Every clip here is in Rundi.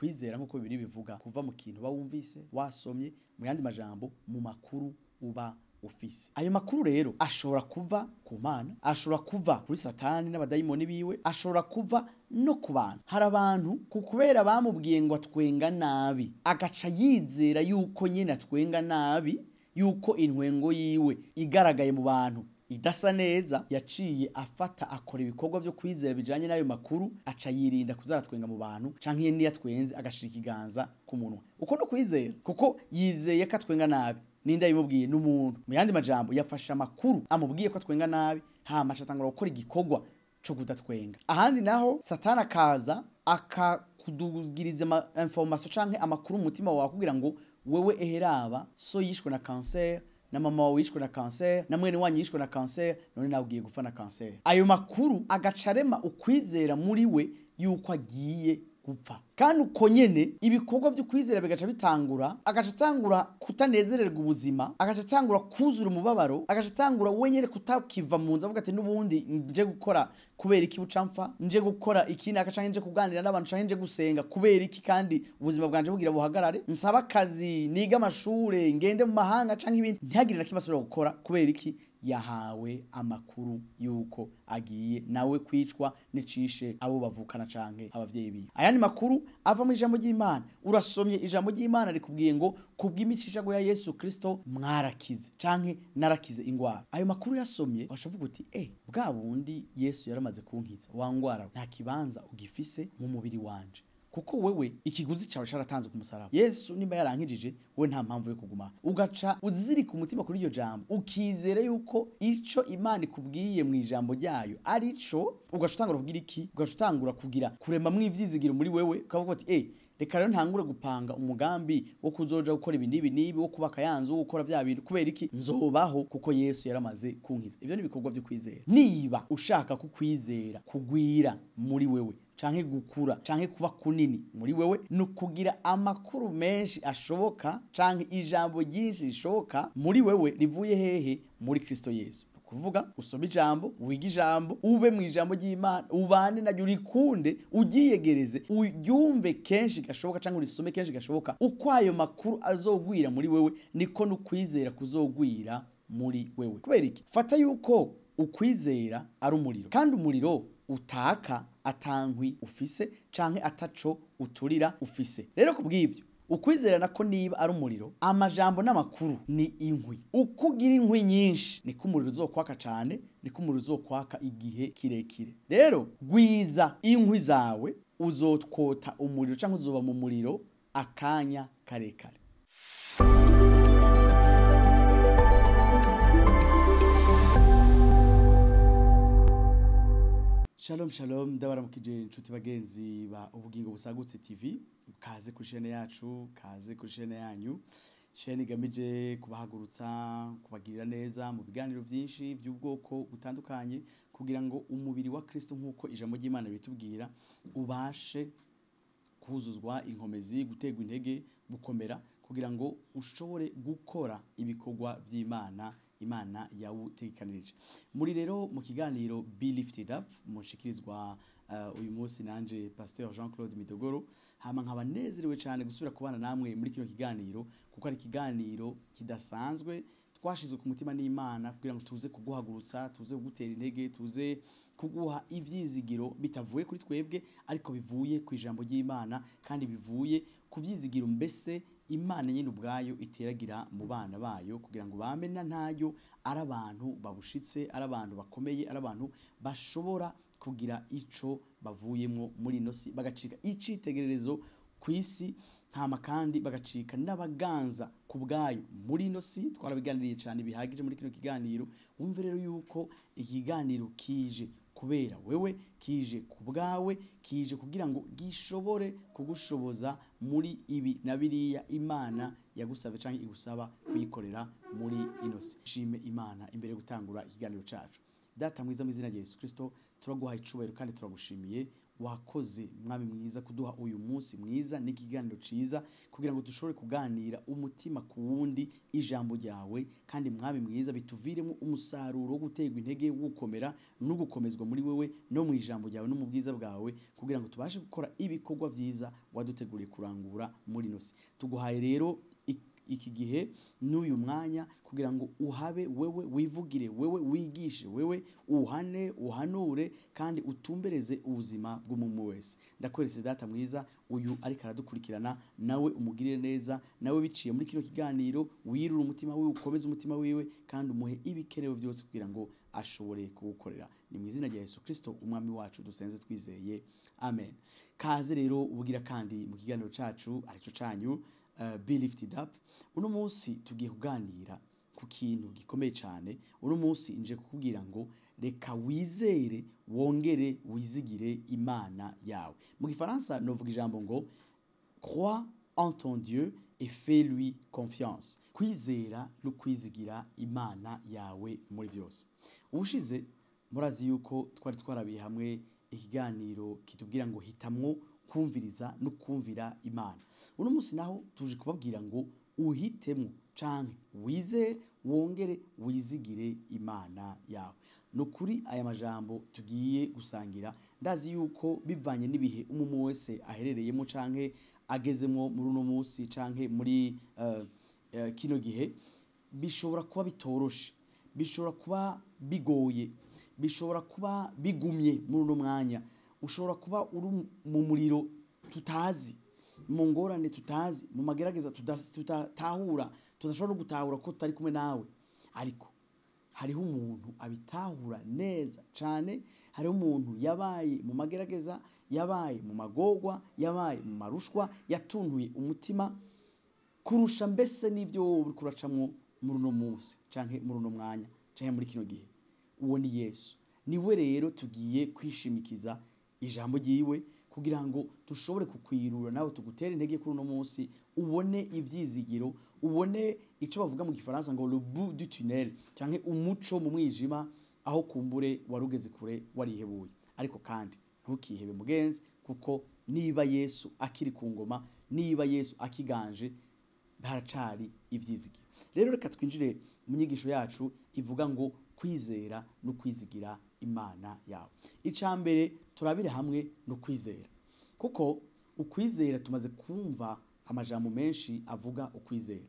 Ukwizera nk'uko bibiri bivuga kuva mu kintu bawumvise wasomye, mu yandi majambo mu makuru uba ufise. Ayo makuru rero ashobora kuva ku Mana, ashobora kuva kuri Satani n'abadayimoni biwe, ashobora kuva no ku bantu. Hari abantu kubera bamubwiye ngo atwenga nabi, agaca yizera yuko nyine atwenga nabi, yuko intwengo yiwe igaragaye mu bantu idasa neza, yaciye afata akora ibikorwa vyo kwizera bijanye n'ayo makuru, aca yirinda kuzaratwenga mu bantu, canke niyo atwenze agashira ikiganza ku munwa. Uko no kwizera, kuko yizeye ko atwenga nabi. Ninda yimubwiye n'umuntu. Mu yandi majambo yafashe amakuru amubwiye ko atwenga nabi, hama atangura gukora igikorwa co kudatwenga. Ahandi naho Satani akaza akakudugiriza ama information canke amakuru mu mutima wawe kugira ngo wewe eheraba so yishwe na cancer, na mama wawe yishwe na cancer, na mwene wanyu yishwe na cancer, none nawe ugiye gupfa na cancer. Ayo makuru agacarema ukwizera muri we yuko agiye gupfa. Kandi uko nyene ibikorwa vyo kwizera bigaca bitangura, agaca atangura kutanezererwa ubuzima, agaca atangura kuzura umubabaro, agaca atangura wenyene kutakiva mu nzu avuga ati nubundi nje gukora kubera iki bucamfa, nje gukora iki naka, canke nje kuganira n'abantu, canke nje gusenga kubera iki, kandi ubuzima bwanje bugira buhagarare, nsaba akazi, niga amashure, ngende mu mahanga canke ibindi, ntihagire na kimwe asubira gukora kubera iki? Yahawe amakuru yuko agiye nawe kwicwa n'icishe abo bavukana canke abavyeyi biwe. Ayandi makuru ava mu ijambo ry'Imana. Urasomye ijambo ry'Imana rikubwiye ngo kubw'imicishago ya Yesu Kristo mwarakize canke narakize ingwara. Ayo makuru yasomye washavuga uti bwa bundi Yesu yaramaze kunkiza wa ngwara, nta kibanza ugifise mu mubiri wanje, kuko wewe ikiguzi cyawe caratanze ku musaraba. Yesu nimba yarankijije we nta mpamvu yo kuguma. Ugaca uzirika umutima kuri iryo jambo, ukizere yuko ico Imana ikubwiye mu ijambo ryayo arico, ugaca utangura kugira iki? Ugaca utangura kugira kurema mu ivyizigiro muri wewe, ukavuga uti reka rero ntangure gupanga umugambi wo kuzoja gukora ibi n'ibi n'ibi, wo kubaka yanzu, wo gukora vya bintu, kubera iki? Nzobaho kuko Yesu yaramaze kunkiza. Ivyo ni ibikorwa vyo kwizera. Niba ushaka kukwizera kugwira muri wewe canke gukura canke kuba kunini muri wewe, nukugira amakuru menshi ashoboka canke ijambo ryinshi rishoboka muri wewe rivuye hehe? Muri Kristo Yesu. Kuvuga usome ijambo, wige ijambo, ube mu ijambo ry'Imana, ubane naryo, urikunde, ugiyegereze, uryumve kenshi gashoboka canke urisome kenshi gashoboka. Uko ayo makuru azogwira muri wewe niko nukwizera kuzogwira muri wewe. Kubera iki? Fata yuko ukwizera ari umuriro, kandi umuriro utaka atankwi ufise canke ataco uturira ufise. Rero kubw'ivyo ukwizera nako niba ari umuriro, amajambo n'amakuru ni inkwi. Uko ugira inkwi nyinshi niko umuriro uzokwaka cane, niko umuriro uzokwaka igihe kirekire. Rero gwiza inkwi zawe, uzotwota umuriro canke uzoba mu muriro akanya karekare. Shalom shalom, ndabaramukije inshuti bagenzi ba Ubugingo Busagutse TV, kaze kuri chaîne yacu, kaze kuri chaîne yanyu. Chaîne igamije kubahagurutsa, kubagirira neza mu biganiro byinshi by'ubwoko butandukanye, kugira ngo umubiri wa Kristo nkuko ijambo ry'Imana bitubwira ubashe kuzuzwa inkomezi, gutegwa intege, gukomera, kugira ngo ushobore gukora ibikorwa by'Imana Imana yawutegekanirije. Muri rero mu kiganiro Be Lifted Up mushikirizwa uyu munsi nanje Pasteur Jean-Claude Midogoro, hama nkaba nezerewe cyane gusubira kubana namwe muri kino kiganiro, kuko ari kiganiro kidasanzwe twashizwe ku mutima n'Imana kugira ngo tuze kuguhagurutsa, tuze kugutera intege, tuze kuguha ivyizigiro bitavuye kuri twebwe ariko bivuye ku ijambo ry'Imana, kandi bivuye ku vyizigiro mbese Imana nyine ubwayo iteragira mu bana bayo, kugira ngo bame na ntayo ari abantu babushitse, ari abantu bakomeye, ari abantu bashobora kugira ico bavuyemo muri ino si, bagacika icitegererezo ku isi, hama kandi bagacika n'abaganza ku bwayo muri ino si. Twarabiganiriye cyane bihagije muri kino kiganiro. Wumve rero yuko ikiganiro kije kubera wewe, kije ku bwawe, kije kugira ngo gishobore kugushoboza muri ibi na biriya Imana yagusaba canke igusaba kuyikorera muri ino si. Shime Imana imbere gutangura ikiganiro cacu. Data mwiza mu izina rya Yesu Kristo, turaguha icubahiro kandi turagushimiye. Wakoze Mwami mwiza kuduha uyu munsi mwiza n'ikiganiro ciza kugira ngo dushobore kuganira umutima ku wundi ijambo ryawe, kandi Mwami mwiza bituviremo umusaruro wo guterwa intege, wo gukomera no gukomezwa muri wewe no mu ijambo ryawe no mu bwiza bwawe, kugira ngo tubashe gukora ibikorwa vyiza waduteguriye kurangura muri ino si. Tuguhaye rero iki gihe n'uyu mwanya kugira ngo uhabe wewe, wivugire wewe, wigishe wewe, uhane, uhanure kandi utumbereze ubuzima bw'umuntu wese. Ndakweretse Data mwiza uyu ariko aradukurikirana, nawe umugirire neza, nawe biciye muri kino kiganiro wirure umutima wiwe, ukomeze umutima wiwe kandi umuhe ibikenewe byose kugira ngo ashobore kugukorera. Ni mu izina rya Yesu Kristo umwami wacu dusenze twizeye, amen. Kaze rero ubugira kandi mu kiganiro cacu arico canyu Be Lifted Up. Uno munsi tugiye kuganira ku kintu gikomeye cyane. Uno munsi nje kukubwira ngo reka wizere wongere wizigire Imana yawe. Mu gifaransa novuga ijambo ngo crois en ton Dieu et fais-lui confiance. Kwizera no kwizigira Imana yawe muri byose. Ubushize murazi yuko twari twarabiye hamwe ikiganiro kitubwira ngo hitamwo kumviriza no kumvira Imana. Uno munsi naho tuje kubabwira ngo uhitemo canke wizere wongere wizigire Imana yawe. Nukuri aya majambo tugiye gusangira, ndazi yuko bivanye n'ibihe umwe wese aherereyemo canke agezemo muri uno munsi canke muri kino gihe, bishobora kuba bitoroshe, bishobora kuba bigoye, bishobora kuba bigumye muri uno mwanya. Ushobora kuba uri mu muriro tutazi, mu ngorane tutazi, mu magerageza tutatahura, tudashobora no gutahura ko tutari kumwe nawe. Ariko hariho umuntu abitahura neza cane, hariho umuntu yabaye mu magerageza, yabaye mu magorwa, yabaye mu marushwa, yatuntuye umutima kurusha mbese n'ibyo wowe uriko uracamwo muri uno munsi canke muri uno mwanya canke muri kino gihe. Uwo ni Yesu. Niwe rero tugiye kwishimikiza ijambo ryiwe kugira ngo dushobore kukwirura nawe tugutere intege kuri uno munsi, ubone ivyizigiro, ubone ico bavuga mu gifaransa ngo le bout du tunnel, canke umuco mu mwijima aho kumbure warugeze kure warihebuye. Ariko kandi ntukihebe mugenzi, kuko niba Yesu akiri ku ngoma, niba Yesu akiganje, haracari ivyizigiro. Rero reka twinjire mu nyigisho yacu ivuga ngo kwizera no kwizigira Imana yawe. Icambere turabire hamwe no kwizera, kuko ukwizera tumaze kumva amajambo menshi avuga ukwizera.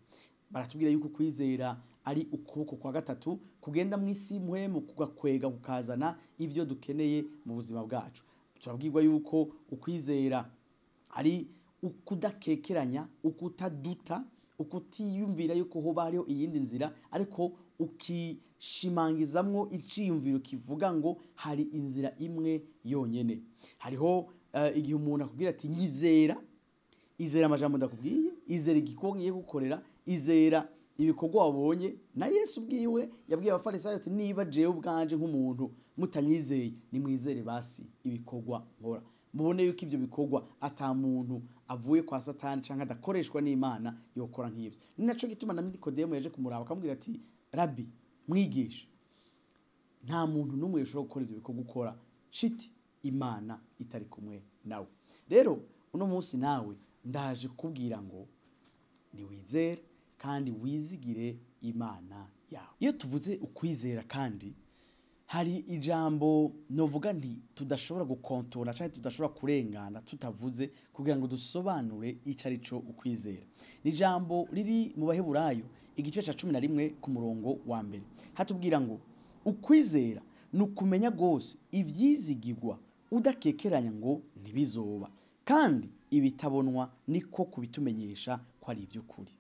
Baratubwira yuko ukwizera ari ukuboko kwa gatatu kugenda mu isi muhemu kugakwega kukazana ivyo dukeneye mu buzima bwacu. Turabwirwa yuko ukwizera ari ukudakekeranya, ukutaduta, ukutiyumvira yuko hoba hariho iyindi nzira, ariko ukishimangizamwo iciyumviro kivuga ngo hari inzira imwe yonyene. Hariho igihe umuntu akubwira ati nyizera, izera amajambo ndakubwiye, izera igikorwa ngiye gukorera, izera ibikorwa wabonye. Na Yesu ubwiwe yabwiye abafarisayo ati niba jewe ubwanje nk'umuntu mutanyizeye, nimwizere basi ibikorwa nkora, mubone yuko ivyo bikorwa ata muntu avuye kwa Satani canke adakoreshwa n'Imana yokora nk'ivyo. Ni naco gituma na Nikodemo yaje kumuraba akamubwira ati Rabbi, mwigisha, nta muntu n'umwe yoshobora gukora ivyo bikorwa ukora shiti Imana itari kumwe nawe. Rero uno munsi nawe ndaje kubwira ngo niwizere kandi wizigire Imana yawe. Iyo tuvuze ukwizera kandi hari ijambo novuga nti tudashobora gukontora canke tudashobora kurengana tutavuze kugira ngo dusobanure ico ari cyo ukwizera. Ni ijambo riri mu Baheburayo igice ca 11 ku murongo wa mbere. Hatubwira ngo ukwizera ni ukumenya gose ivyizigirwa udakekeranya ngo ntibizoba, kandi ibitabonwa niko kubitumenyesha ko ari ivy'ukuri.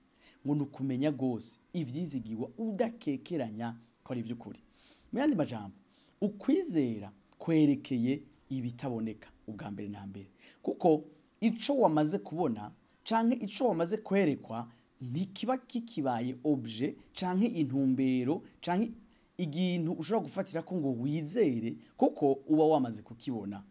Ngo ni ukumenya gose ivyizigirwa udakekeranya ko ari ivy'ukuri. Mu yandi majambo, ukwizera kwerekeye ibitaboneka ubwa mbere na mbere, kuko ico wamaze kubona canke ico wamaze kwerekwa ntikiba kikibaye objet canke intumbero canke igintu ushobora gufatira ko ngo wizere, kuko uba wamaze kukibona.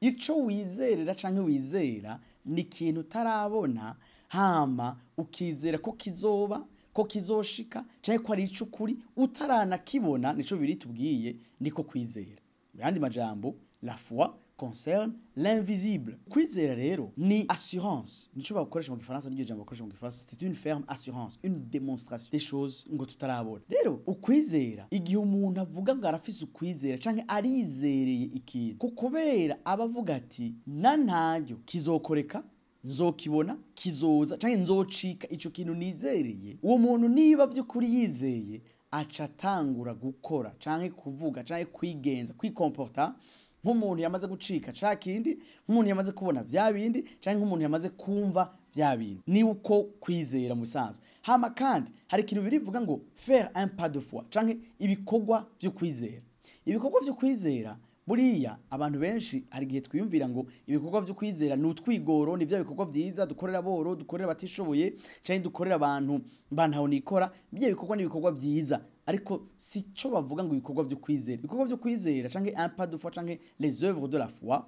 Ico wizerera canke wizera ni ikintu utarabona, hama ukizera ko kizoba, ko kizoshika canke ko ari icukuri utaranakibona. Nico biri tubwiye niko kwizera. Mu yandi majambo, la foi concerne l'invisible. Kwizera rero ni assurance, nico bakoresha mu gifaransa, n'iryo jambo bakoresha mu gifaransa, c'est une ferme assurance, une démonstration des choses ngo tutarabona. Rero ukwizera, igihe umuntu avuga ngo arafise ukwizera canke arizereye ikintu, kubera aba avuga ati na ntaryo kizokoreka, nzokibona, kizoza canke nzocika ico kintu nizereye, uwo muntu niba vy'ukuri yizeye aca atangura gukora canke kuvuga canke kwigenza, kwikomporta nk'umuntu yamaze gucika ca kindi, nk'umuntu yamaze kubona vya bindi, canke nk'umuntu yamaze kumva vya bindi. Ni uko kwizera mu bisanzwe. Hama kandi hari ikintu birivuga ngo faire un pas de foi canke ibikorwa vyo kwizera. Ibikorwa vyo kwizera, buriya abantu benshi hari igihe twiyumvira ngo ibikorwa vyo kwizera ni utwigoro, ni bya bikorwa vyiza dukorera boro, dukorera abatishoboye canke dukorera abantu bantaho nikora. Bya bikorwa ni ibikorwa vyiza, ariko sico bavuga ngo ibikorwa vyo kwizera. Ibikorwa vyo kwizera canke un pas de foi canke les œuvres de la foi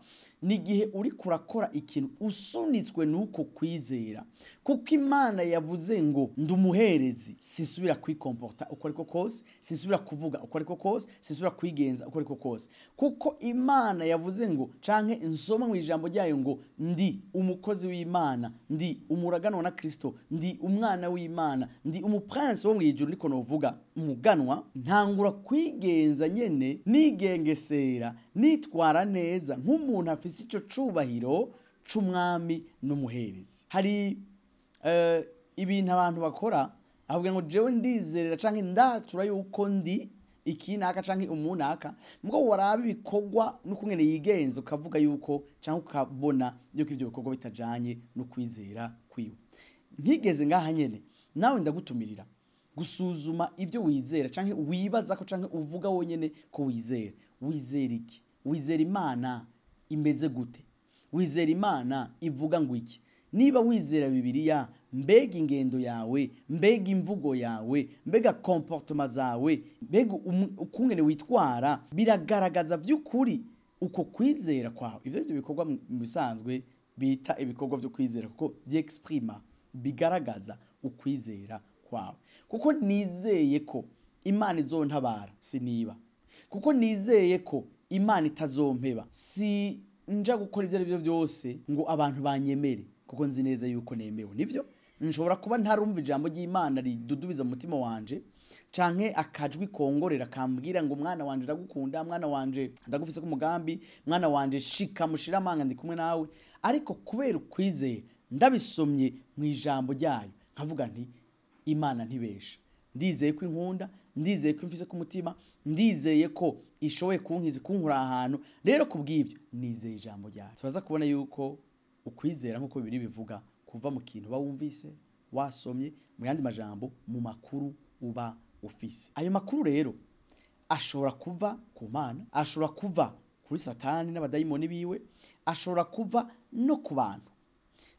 ni igihe uri kurakora ikintu usunitswe nuko kwizera, kuko Imana yavuze ngo ndumuherezi, sinsubira kwikomporta uko ariko kose, sinsubira kuvuga uko ariko kose, sinsubira kwigenza uko ariko kose, kuko Imana yavuze ngo canke nsoma mu ijambo ryayo ngo ndi umukozi w'Imana, ndi umuraganwa na Kristo, ndi umwana w'Imana, ndi umuprince wo mu ijuru, niko novuga umuganwa. Ntangura kwigenza nyene nigengesera, nitwara neza nk'umuntu afise ico cubahiro c'umwami n'umuherezi. Hari ibintu abantu bakora avuga ngo jewe ndizerera canke ndatura yuko ndi iki naka canke umunaka, mugabo waraba ibikorwa n'ukungene yigenza ukavuga yuko canke ukabona yuko ivyo bikorwa bitajanye no kwizera kwiwe. Ntigeze ngaha nyene nawe ndagutumirira gusuzuma ibyo wizera canke wibaza ko canke uvuga wonyene ko wizera. Wizera iki? Wizera Imana imeze gute? Wizera Imana ivuga ngo iki? Niba wizera Bibiliya, mbega ingendo yawe, mbega imvugo yawe, mbega comportement zawe, mbega ukungene witwara biragaragaza vy'ukuri uko kwizera kwawe. Ivyo byo bikorwa mu bisanzwe bita ibikorwa vyo kwizera, kuko vyexprima, bigaragaza ukwizera kwawe. Kuko nizeye ko Imana izontabara, siniba. Kuko nizeye ko Imana itazompeba, si nja gukora ivyo arivyo vyose ngo abantu banyemere, kuko nzi neza yuko nemewe. Nivyo nshobora kuba ntarumva ijambo ry'Imana ridudubiza mu mutima wanje, canke akajwi kongorera kambwira ngo mwana wanje ndagukunda, mwana wanje ndagufise ku mugambi, mwana wanje shika mushira amanga ndi kumwe nawe. Ariko kubera ukwizera ndabisomye mu ijambo ryayo nkavuga nti Imana ntibesha, ndizeye ko inkunda, ndizeye ko imfise ku mutima, ndizeye ko ishoboye kunkiza, kunkura ahantu. Rero kubw'ivyo nizeye ijambo ryayo. Turaza kubona yuko ukwizera nkuko Bibiliya bivuga kuva mu kintu uba wumvise, wasomye, mu yandi majambo mu makuru uba ufise. Ayo makuru rero ashobora kuva ku Mana, ashobora kuva kuri Satani n'abadayimoni biwe, ashobora kuva no ku bantu.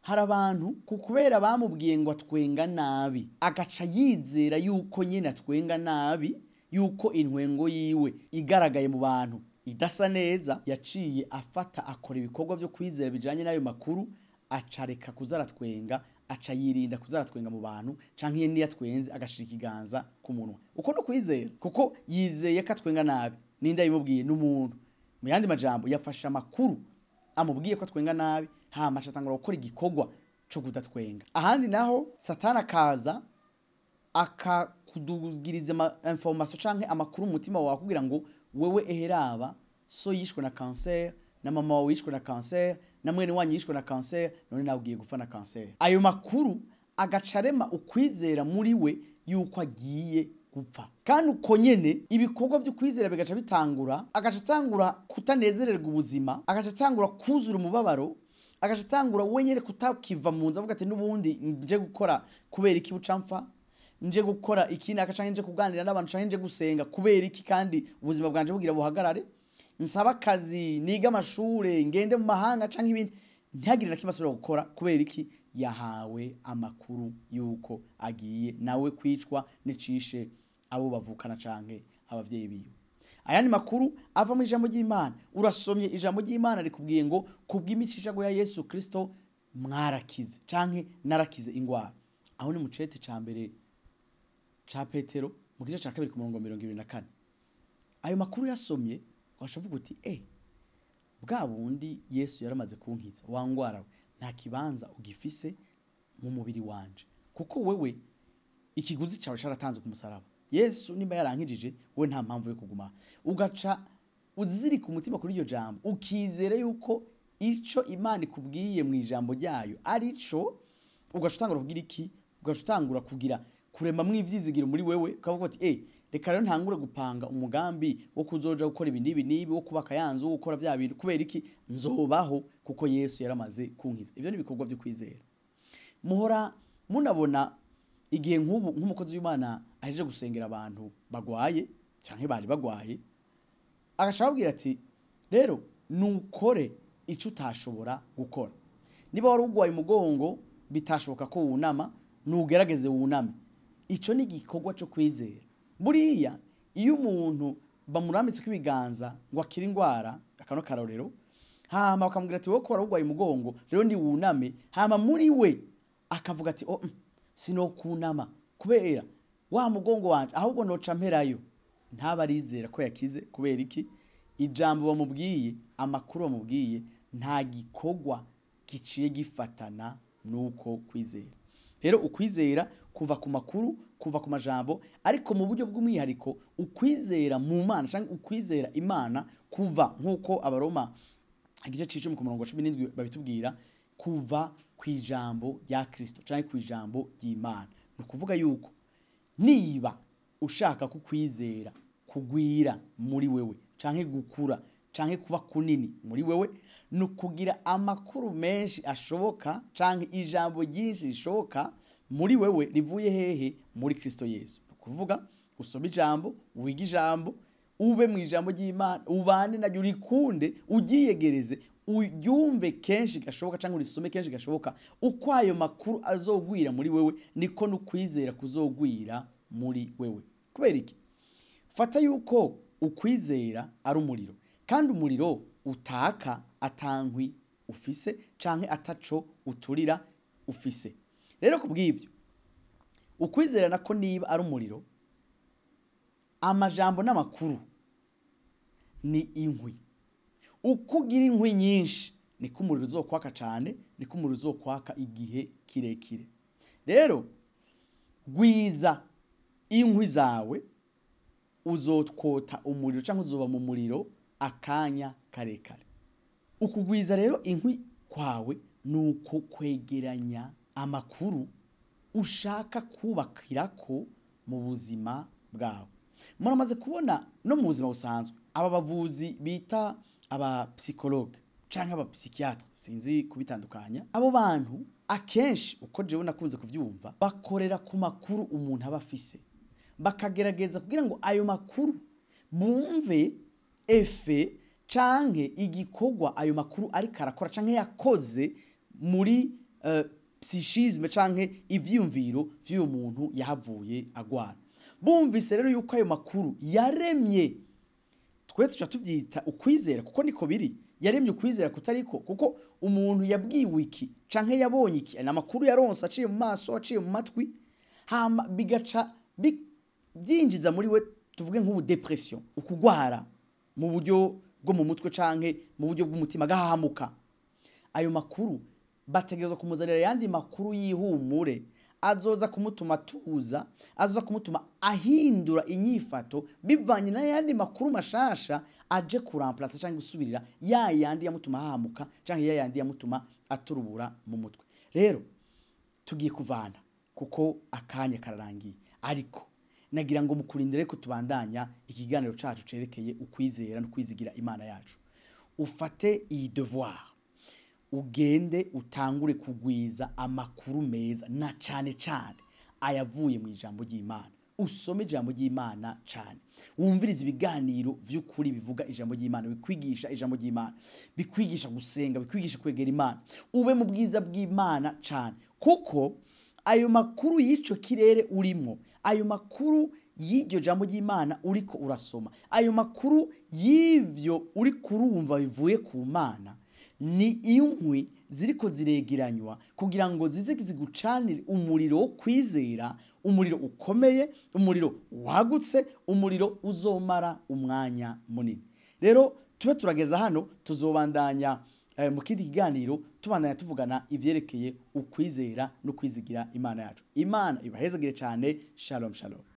Hari abantu kubera bamubwiye ngo atwenga nabi, agaca yizera yuko nyene atwenga nabi, yuko intwengo yiwe igaragaye mu bantu idasa neza, yaciye afata akora ibikorwa vyo kwizera bijanye n'ayo makuru, acareka kuzaratwenga, aca yirinda kuzaratwenga mu bantu, canke niyo atwenze agashira ikiganza ku munwa. Uko no kwizera, kuko yizeye ko atwenga nabi. Ninde yabimubwiye? N'umuntu. Mu yandi majambo yafashe amakuru amubwiye ko atwenga nabi, hama aca atangura gukora igikorwa co kudatwenga. Ahandi naho Satani akaza akakudugiriza ama information canke amakuru mu mutima wawe kugira ngo wewe eheraba so yishwe na cancer, na mama wawe yishwe na cancer, na mwene wanyu yishwe na cancer, none nawe ugiye gupfa na cancer. Ayo makuru agacarema ukwizera muri we yuko agiye gupfa. Kandi uko nyene ibikorwa vyo kwizera bigaca bitangura, agaca atangura kutanezererwa ubuzima, agaca atangura kuzura umubabaro, agaca atangura wenyene kutakiva mu nzu, avuga ati nubundi nje gukora kubera iki bucamfa, nje gukora iki naka, canke nje kuganira n'abantu, canke nje gusenga kubera iki, kandi ubuzima bwanje bugira buhagarare, nsaba akazi, niga amashure, ngende mu mahanga canke ibindi, ntihagire na kimwe asubira gukora kubera iki? Yahawe amakuru yuko agiye nawe kwicwa n'icishe abo bavukana canke abavyeyi biwe. Ayandi makuru ava mu ijambo ry'Imana. Urasomye ijambo ry'Imana rikubwiye ngo kubw'imicishago ya Yesu Kristo mwarakize, canke narakize ingwara. Aho ni mu cete ca mbere ca Petero mu gice ca 2 ku murongo 24. Ayo makuru yasomye washavuga uti Bwa bundi Yesu yaramaze kunkiza, wa ngwara we nta kibanza ugifise mu mubiri wanje, kuko wewe ikiguzi cyawe caratanze ku musaraba. Yesu nimba yarankijije, we nta mpamvu yo kuguma. Ugaca uzirika umutima kuri iryo jambo, ukizere yuko ico Imana ikubwiye mu ijambo ryayo arico, ugaca utangura kugira iki? Ugaca utangura kugira kuremamwo ivyizigiro muri wewe, ukavuga ati reka rero ntangure gupanga umugambi wo kuzoja gukora ibi n'ibi n'ibi, wo kubaka ya nzu, wo gukora vya bintu. Kubera iki? Nzobaho kuko Yesu yaramaze kunkiza. Ivyo ni ibikorwa vyo kwizera. Muhora munabona igihe nk'ubu nk'umukozi w'Imana ahejeje gusengera abantu bagwaye canke bari bagwaye, agaca ababwira ati rero nukore ico utashobora gukora. Niba wari ugwaye umugongo bitashoboka ko wunama, nugerageze wuname. Ico ni igikorwa co kwizera. Buriya iyo umuntu bamurambitse ibiganza ngo akire ingwara, akano karorero, hama bakamubwira ati wowe ko wari ugwaye umugongo rero ndi wuname, hama muri we akavuga ati oh, sinokunama kubera wa mugongo wanje, ahubwo noca mperayo. Ntaba arizera ko yakize. Kubera iki? Ijambo bamubwiye, amakuru bamubwiye, nta gikorwa giciye gifatana nuko kwizera. Rero ukwizera kuva ku makuru, kuva ku majambo, ariko mu buryo bw'umwihariko ukwizera mu Mana canke ukwizera Imana kuva nk'uko Abaroma igice c'icumi ku murongo wa 17 babitubwira, kuva ku ijambo rya Kristo canke ku ijambo ry'Imana. Ni ukuvuga yuko niba ushaka kukwizera kugwira muri wewe canke gukura canke kuba kunini muri wewe, ni ukugira amakuru menshi ashoboka canke ijambo ryinshi rishoboka muri wewe rivuye hehe? Muri Kristo Yesu. Ni ukuvuga usome ijambo, wige ijambo, ube mu ijambo ry'Imana, ubane naryo, urikunde, uryiyegereze, uryumve kenshi gashoboka canke urisome kenshi gashoboka. Uko ayo makuru azogwira muri wewe, niko n'ukwizera kuzogwira muri wewe. Kubera iki? Fata yuko ukwizera ari umuriro, kandi umuriro utaka atankwi ufise canke ataco uturira ufise. Rero kubw'ivyo, ukwizera nako niba ari umuriro, amajambo n'amakuru ni inkwi. Uko ugira inkwi nyinshi niko umuriro uzokwaka cane, niko umuriro uzokwaka igihe kirekire. Rero gwiza inkwi zawe, uzotwota umuriro canke uzoba mu muriro akanya karekare. Ukugwiza rero inkwi kwawe nuko kwegeranya amakuru ushaka kubakirako mu buzima bwawe. Muramaze kubona no mu buzima busanzwe aba bavuzi bita aba psychologue canke aba psychiatre, sinzi kubitandukanya, abo bantu akenshi uko jewe nakunze kuvyumva bakorera ku makuru umuntu aba afise, bakagerageza kugira ngo ayo makuru bumve efe canke igikorwa ayo makuru ariko arakora canke yakoze muri psychisme canke ivyiyumviro vy'uyo muntu yahavuye agwara. Bumvise rero yuko ayo makuru yaremye, twe tuca tuvyita ukwizera kuko niko biri, yaremye ukwizera kutariko, kuko umuntu yabwiwe iki canke yabonye iki, ni amakuru yaronse aciye mu maso, aciye mu matwi, hama bigaca byinjiza muri we tuvuge nk'ubu depression, ukugwara mu buryo bwo mu mutwe canke mu buryo bw'umutima, gahahamuka. Ayo makuru bategerezwa kumuzanira yandi makuru y'ihumure azoza kumutuma tuza, azoza kumutuma ahindura inyifato bivanye n'ayandi makuru mashasha aje kuramplace canke gusubirira ya yandi yamutuma ahahamuka canke ya yandi yamutuma aturubura mu mutwe. Rero tugiye kuvana kuko akanya kararangiye, ariko nagira ngo mukurindire ko tubandanya ikiganiro cacu cerekeye ukwizera no kwizigira Imana yacu. Ufate iyi devoir, ugende utangure kugwiza amakuru meza na cane cane ayavuye mu ijambo ry'Imana. Usome ijambo ry'Imana cane, wumvirize ibiganiro vy'ukuri bivuga ijambo ry'Imana, bikwigisha ijambo ry'Imana, bikwigisha gusenga, bikwigisha kwegera Imana. Ube mu bwiza bw'Imana cane, kuko ayo makuru y'ico kirere urimo, ayo makuru y'iryo jambo ry'Imana uriko urasoma, ayo makuru y'ivyo uri kurumva bivuye ku Mana, ni inkwi ziriko ziregeranywa kugira ngo zize zigucanire umuriro wo kwizera, umuriro ukomeye, umuriro wagutse, umuriro uzomara umwanya munini. Rero Tube turageza hano, tuzobandanya mu kindi kiganiro tubandanya tuvugana ivyerekeye ukwizera no kwizigira Imana yacu. Imana ibahezagire cyane. Shalom shalom.